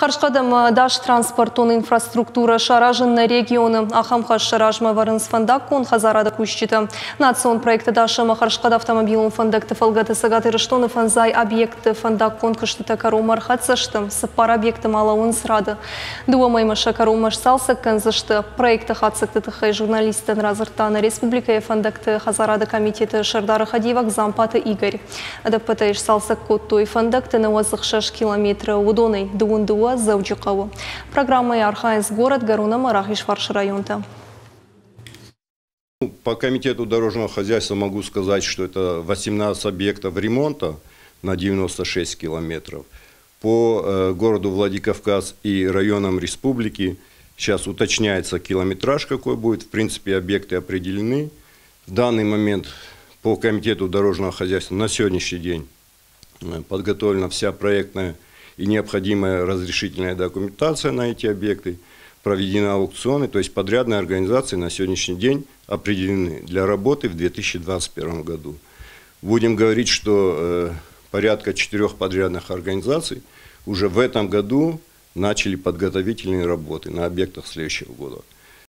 Хӕрзхъӕд ӕмӕ ӕдас транспортон инфраструктурӕ саразын нӕ регионы. Ахӕм хӕс сӕ размӕ ӕвӕрынц фӕндаггон хӕдзарады кусджытӕ. Национ проект ӕдас ӕмӕ хӕрзхъӕд автомобилон фӕндӕгты фӕлгӕты Цӕгат Ирыстоны фӕндзай объекты фӕндаггон куыстытӕ кӕронмӕ ӕрхӕццӕ сты. Цыппар объекты ма лӕууынц рады. Дыууӕ мӕймӕ сӕ кӕронмӕ сцалцӕг кӕндзысты. Проекты хатдзӕгты тыххӕй журналисттӕн радзырдта нӕ республикӕйы фӕндӕгты хӕдзарады комитеты сӕрдары хӕдивӕг Дзампаты Игорь. Ӕдӕппӕтӕй сцалцӕг кодтой фӕндӕгты 96 километры, уыдонӕй 22 Дзӕуджыхъӕуы. Программӕйы архайынц горӕтгӕрон ӕмӕ Рахизфарсы районтӕ. По комитету дорожного хозяйства могу сказать, что это 18 объектов ремонта на 96 километров. По городу Владикавказ и районам республики сейчас уточняется километраж, какой будет. В принципе, объекты определены. В данный момент по комитету дорожного хозяйства на сегодняшний день подготовлена вся проектная и необходимая разрешительная документация на эти объекты, проведены аукционы, то есть подрядные организации на сегодняшний день определены для работы в 2021 году. Будем говорить, что порядка четырех подрядных организаций уже в этом году начали подготовительные работы на объектах следующего года.